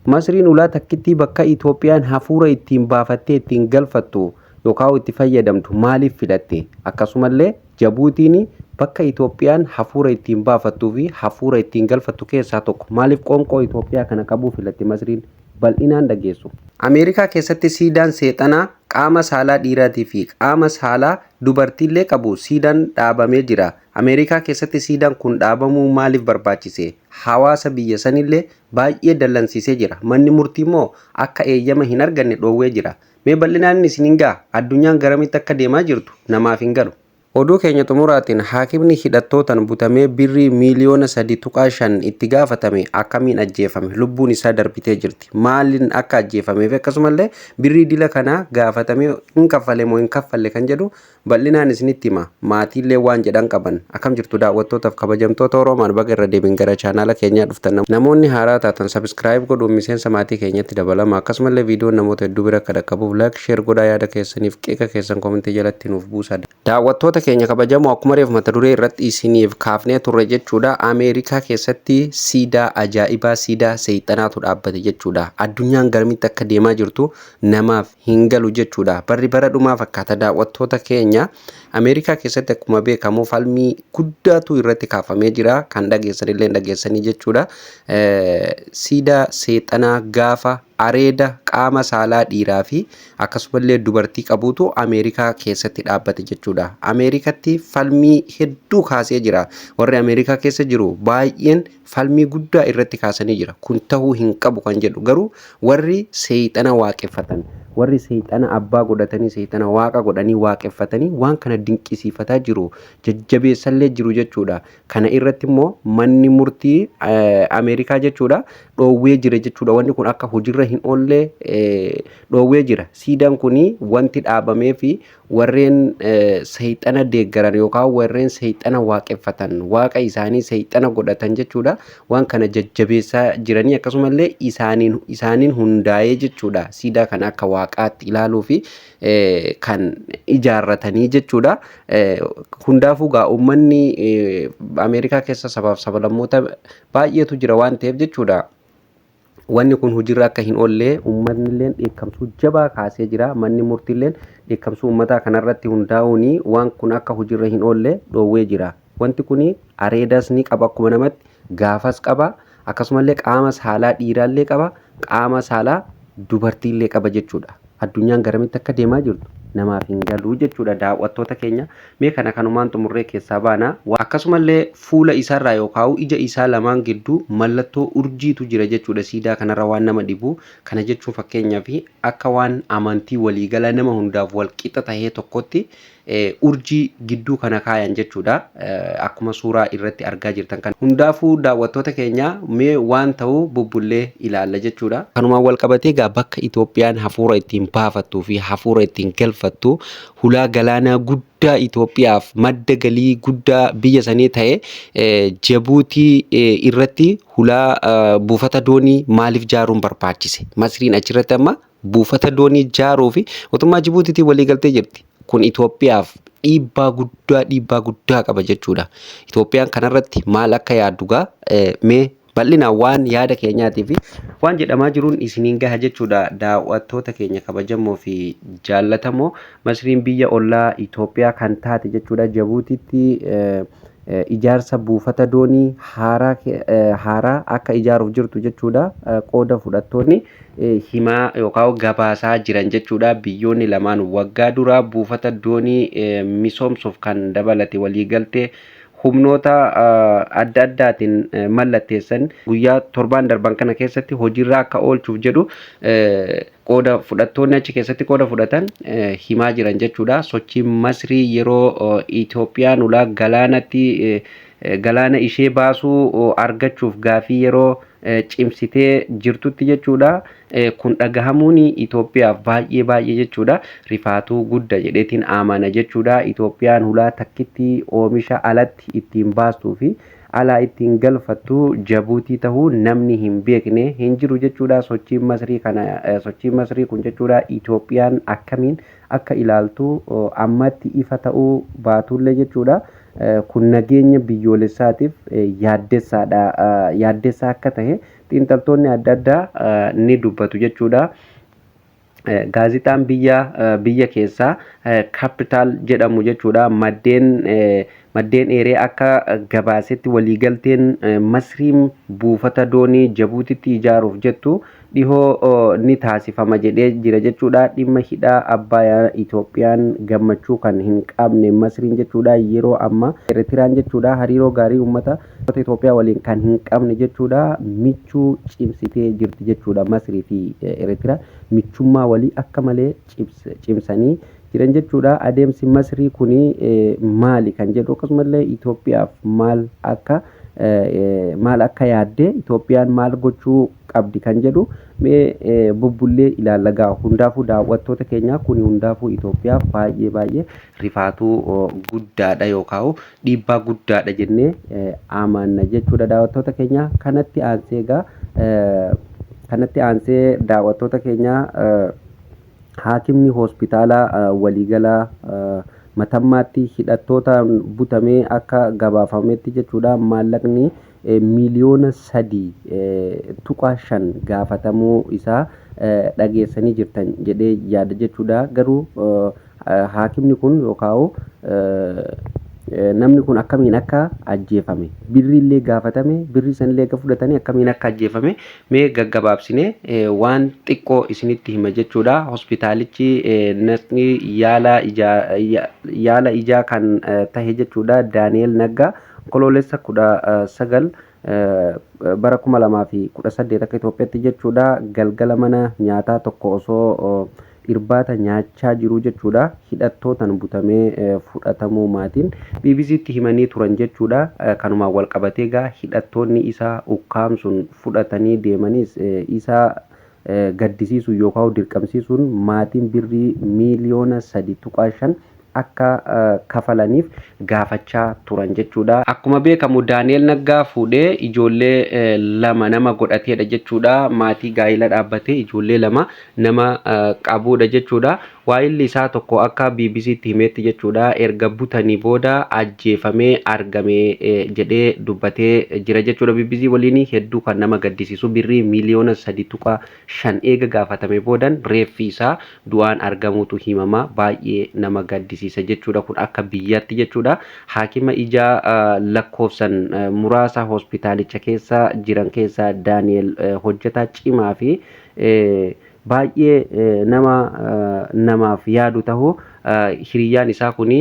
Masriin ulaa takkittii bakka Itoophiyaan hafuura ittiin baafattee ittiin galfattu yookaan itti fayyadamtu maaliif filatte? Akkasumallee Jabuutiin bakka Itoophiyaan hafuura ittiin baafattuu fi hafuura ittiin galfattu keessaa tokko maaliif qoonqoo Itoophiyaa kana qabuu filatte Masriin? Bal'inaan dhageessu. Ameerikaa keessatti siidaan seexanaa qaama saalaa dhiiraatii fi qaama saalaa dubartiillee qabu siidaan dhaabamee jira. Ameerikaa keessatti siidaan kun dhaabamuu maaliif barbaachise? Hawaasa biyya sanillee baay'ee dallansiisee jira. Manni murtii immoo akka eeyyama hin arganne dhoowwee jira. Mee bal'inaan isin hin ga'a? Addunyaan garamitti akka deemaa jirtu namaaf hin galu. Oduu keenya xumuraatiin, haakimni hidhattootaan butamee birrii miiliyoona 3.5 itti gaafatame akkamiin ajjeefame? Lubbuun isaa darbitee jirti. Maaliin akka ajjeefamee fi akkasumallee birrii dila kanaa gaafatamee hin kaffale moo hin kaffalle kan jedhu bal'inaan isinitti hima. Maatiillee waan jedhan qaban. Akkam jirtu, daawwattootaaf kabajamtoota Oroomaan? Baga irra deebiin gara chaanaala keenyaa dhuftan. Namoonni haaraa taatan subscribe godhuun miseensa maatii keenyatti dabalama. Akkasumallee viidiyoon namoota hedduu bira akka dhaqqabuuf like, share godhaa, yaada keessaniif qeeqa keessan koomentii jalatti nuuf buusaa. Daawwattoota keenya kabajamoo, akkuma reefu mata duree irratti isiniif kaafnee turre jechuudha. Ameerikaa keessatti siidaa ajaa'ibaa, siidaa seexanaatu dhaabbate jechuudha. Addunyaan garamitti akka deemaa jirtu namaaf hin galu jechuudha. Barri bara dhumaa fakkaata, daawwattoota keenya. Ameerikaa keessatti akkuma beekamu falmii guddaatu irratti kaafamee jira. Kan dhageessanillee dhageessanii jechuudha. Siidaa seexanaa gaafa areeda qaama saalaa dhiiraa fi akkasumallee dubartii qabuutu Ameerikaa keessatti dhaabbate jechuudha. Ameerikatti falmii hedduu kaasee jira. Warri Ameerikaa keessa jiru baay'een falmii guddaa irratti kaasanii jira. Kun ta'uu hin qabu kan jedhu garuu warri seexana waaqeffatan, warri seexana abbaa godhatanii, seexana waaqa godhanii waaqeffatanii waan kana dinqisiifataa jiru. Jajjabeessallee jiru jechuudha. Kana irratti immoo manni murtii Ameerikaa jechuudha dhoowwee jira jechuudha. Wanni kun akka hojiirra hin oolle dhoowwee jira. Siidaan kun wanti dhaabamee fi warreen seexana deeggaran yookaan warreen seexana waaqeffatan, waaqa isaanii seexana godhatan jechuudha. Waan kana jajjabeessaa jiranii akkasumallee isaaniin hundaa'ee jechuudha. Siidaa kana akka waaqaatti ilaaluu fi kan ijaarratanii jechuudha. Hundaafuu gaa uummanni Ameerikaa keessa sabaaf sablammoota baay'eetu jira waan ta'eef jechuudha. Wanni kun hojiirra akka hin oolle uummanni illee dheekkamsuu jabaa kaasee jira. Manni murtiillee dheekkamsuu uummataa kanarratti hundaa'uun waan kun akka hojiirra hin oolle dhoowwee jira. Wanti kun areedas ni qaba, akkuma namatti gaafas qaba, akkasumallee qaama saalaa dhiiraallee qaba, qaama saalaa dubartiillee qaba jechuudha. Addunyaan garamitti akka deemaa jirtu namaaf hin galu jechuudha, daawwattoota keenya. Mee kana kanumaan xumurree keessaa baana. Akkasumallee fuula isaarraa yookaan ija isaa lamaan gidduu mallattoo urjiitu jira jechuudha siidaa kanarra, waan nama dhibu. Kana jechuun fakkeenyaaf akka waan amantii waliigalaa nama hundaaf wal qixa tahee tokkotti urjii gidduu kana kaayan jechuudha. Akkuma suuraa irratti argaa jirtan kana. Hundaafuu daawwattoota keenya, mee waan ta'u bubbullee ilaalla jechuudha. Kanumaan wal qabatee egaa bakka Itoophiyaan hafuura ittiin baafattuu fi hafuura ittiin galfattu, hulaa galaanaa guddaa Itoophiyaaf madda galii guddaa biyya sanii ta'e Jabuutii irratti hulaa buufata doonii maaliif jaaruun barbaachise? Masriin achirratti amma buufata doonii jaaruu fi mootummaa Jibuutiitiin waliigaltee jirti. Kun Itoophiyaaf dhiibbaa guddaa, dhiibbaa guddaa qaba jechuudha. Itoophiyaan kanarratti maal akka yaaddu gaa mee bal'inaan waan yaada keenyaatii fi waan jedhamaa jiruun isiniin gaha jechuudha. Daawwattoota keenya kabajamoo fi jaallatamoo, Masriin biyya ollaa Itoophiyaa kan taate jechuudha. Jabuutiitti ijaarsa buufata doonii haaraa akka ijaaruuf jirtu jechuudha. Qooda fudhattoonni himaa yookaan gabaasaa jiran jechuudha. Biyyoonni lamaan waggaa duraa buufata doonii misoomsuuf kan dabalate waliigaltee humnoota adda addaatiin mallatteessan guyyaa torbaan darban kana keessatti hojiirra akka oolchuuf jedhu qooda fudhattoonni achi keessatti qooda fudhatan himaa jiran jechuudha. Sochiin Masrii yeroo Itoophiyaan ulaa galaanatti galaana ishee baasuu argachuuf gaafii yeroo cimsitee jirtutti jechuudha. Kun dhagahamuun Itoophiyaaf baay'ee baay'ee jechuudha. Rifaatuu gudda jedheetiin amana jechuudha. Itoophiyaan hulaa takkitti oomisha alatti ittiin baastuu fi alaa ittiin galfattu Jabuutii ta'uu namni hin beekne hin jiru jechuudha. Sochiin Masrii kana, sochiin Masrii kun jechuudha, Itoophiyaan akkamiin akka ilaaltu ammatti ifa ta'uu baatullee jechuudha. Kun nageenya biyyoolessaatiif yaaddessaadha. Yaaddessaa akka ta'e xiinxaltoonni adda addaa ni dubbatu jechuudha. Gaazexaan biyya keessaa Kaapitaal jedhamu jechuudha maddeen eeree akka gabaasetti waliigalteen Masriin buufata doonii Jabuutitti ijaaruuf jettu dhihoo ni taasifama jedhee jira jechuudha. Dhimma hidha Abbayyaa Itoophiyaan gammachuu kan hin qabne Masriin jechuudha yeroo amma Eritiraan jechuudha hariiroo gaarii uummata Itoophiyaa waliin kan hin qabne jechuudha michuu cimsitee jirti jechuudha. Masrii fi Eritiraan michummaa walii akka malee cimsanii jiran jechuudha. Adeemsi Masrii kuni maali kan jedhu akkasumallee Itoophiyaaf maal akka yaadde, Itoophiyaan maal gochuu qabdi kan jedhu mee bubbullee ilaalla gaa. Hundaafuu daawwattoota keenya, kuni hundaafuu Itoophiyaaf baay'ee baay'ee rifaatuu guddaadha yookaan dhiibbaa guddaadha jennee amanna jechuudha daawwattoota keenya. Kanatti aansee egaa, kanatti aansee daawwattoota keenya, haakimni hospitaala waliigalaa Matammaatti hidhattootaan butamee akka gabaafametti jechuudha maallaqni 3.5 miiliyoona gaafatamuu isaa dhageessanii jirtan jedhee yaada jechuudha. Garuu haakimni kun yookaan namni kun akkamiin akka ajjeefame, birrii illee gaafatame, birrii sanillee akka fudhatanii akkamiin akka ajjeefame mee gaggabaabsine waan xiqqoo isinitti hima jechuudha. Hospitaalichi namni yaala ijaa kan tahe jechuudha Daani'el Naggaa Onkoloolessa 19 bara 2018 akka Itoophiyaatti jechuudha galgala mana nyaataa tokko osoo irbaata nyaachaa jiru jechuudha hidhattootaan butamee fudhatamuu maatiin BBCtti himanii turan jechuudha. Kanumaan wal qabatee egaa hidhattoonni isaa ukkaamsuun fudhatanii deemanis isaa gaddisiisuun yookaan dirqamsiisuun maatiin birrii 3.5 miiliyoona akka kafalaniif gaafachaa turan jechuudha. Akkuma beekamu Daani'el Naggaa fuudhee ijoollee lama nama godhateedha jechuudha. Maatii gaa'ela dhaabbatee ijoollee lama nama qabudha jechuudha. Waa'illi isaa tokko akka BBCtti himetti jechuudha erga butanii booda ajjeefamee argame jedhee dubbatee jira jechuudha. BBC waliin hedduu kan nama gaddisiisu birrii 3.5 miiliyoona eega gaafatame boodan reeffi isaa du'aan argamuutu himama, baay'ee nama gaddisiisa jechuudha kun akka biyyaatti jechuudha. Haakima ijaa lakkoofsan muraasa hospitaalicha keessa jiran keessaa Daani'el hojjetaa cimaa fi baay'ee nama namaaf yaadu ta'uu hiriyyaan isaa kun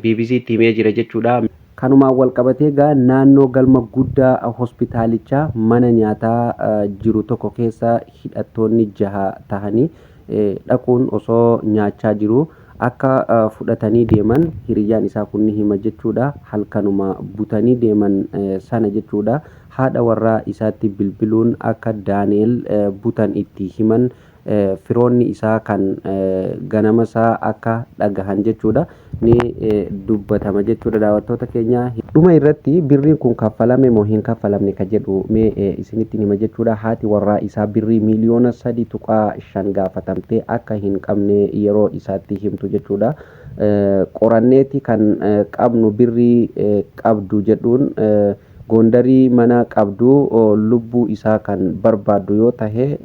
BBCtti himee jira jechuudha. Kanumaan wal qabatee egaa naannoo galma guddaa hospitaalichaa mana nyaataa jiru tokko keessa hidhattoonni jaha tahanii dhaquun osoo nyaachaa jiru akka fudhatanii deeman hiriyyaan isaa kun ni hima jechuudha. Halkanuma butanii deeman sana jechuudha haadha warraa isaatti bilbiluun akka Daani'el butan itti himan, firoonni isaa kan ganama isaa akka dhagahan jechuudha ni dubbatama jechuudha daawwattoota keenya. Dhuma irratti birriin kun kaffalame moo hin kaffalamne ka jedhu mee isinitti hima jechuudha. Haati warraa isaa birrii 3.5 miiliyoona gaafatamtee akka hin qabne yeroo isaatti himtu jechuudha. Qoranneeti kan qabnu birrii qabdu jedhuun Goondarii mana qabdu lubbuu isaa kan barbaaddu yoo tahe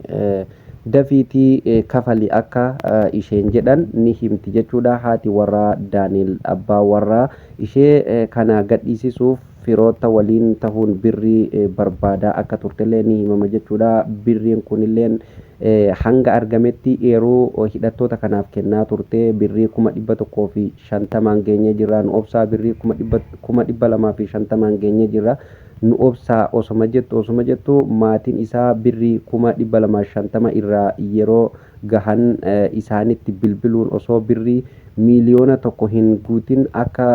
dafiitii kafali akka isheen jedhan ni himti jechuudha. Haati warraa Daani'el abbaa warraa ishee kana gadhiisisuuf firoota waliin tahuun birrii barbaadaa akka turtellee ni himama jechuudha. Birriin kunilleen hanga argametti yeroo hidhattoota kanaaf kennaa turte, birrii 150,000 geenyee jirra, nu obsaa, birrii 250,000 geenyee jirra, nu obsaa osoma jettu maatiin isaa birrii 250,000 irraa yeroo gahan isaanitti bilbiluun osoo birrii 1 miiliyoona hin guutin akka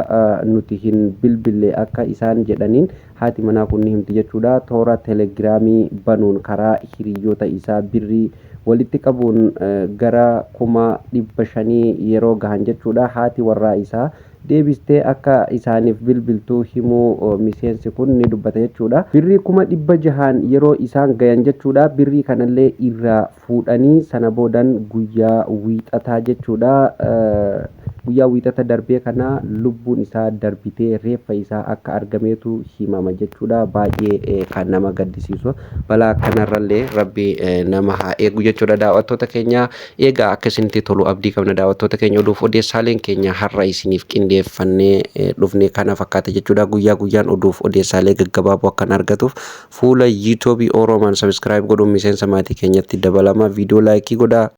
nuti hin bilbille akka isaan jedhaniin haati manaa kun ni himti jechuudha. Toora telegiraamii banuun karaa hiriyoota isaa birrii walitti qabuun gara 500,000 yeroo gahan jechuudha. Haati warraa isaa deebistee akka isaaniif bilbiltuu himuu miseensi kun ni dubbata jechuudha. Birrii 600,000 yeroo isaan gayan jechuudha. Birrii kanallee irraa fuudhanii sana boodan guyyaa Wiixataa jechuudha. Guyyaa Wiixata darbee kana lubbuun isaa darbitee reeffa isaa akka argameetu himama jechuudha. Baay'ee kan nama gaddisiisu, balaa akkanarrallee Rabbi nama haa eegu jechuudha. Daawwattoota keenya, eegaa akka isinitti tolu abdii qabna. Daawwattoota keenya, oduuf odeessaaleen keenya har'a isiniif qindeeffannee dhufne kana fakkaata jechuudha. Guyyaa guyyaan oduuf odeessaalee gaggabaaboo akkan argatuuf fuula YouTube Oromaan subscribe godhuun miseensa maatii keenyatti dabalama. Viidiyoo like godhaa.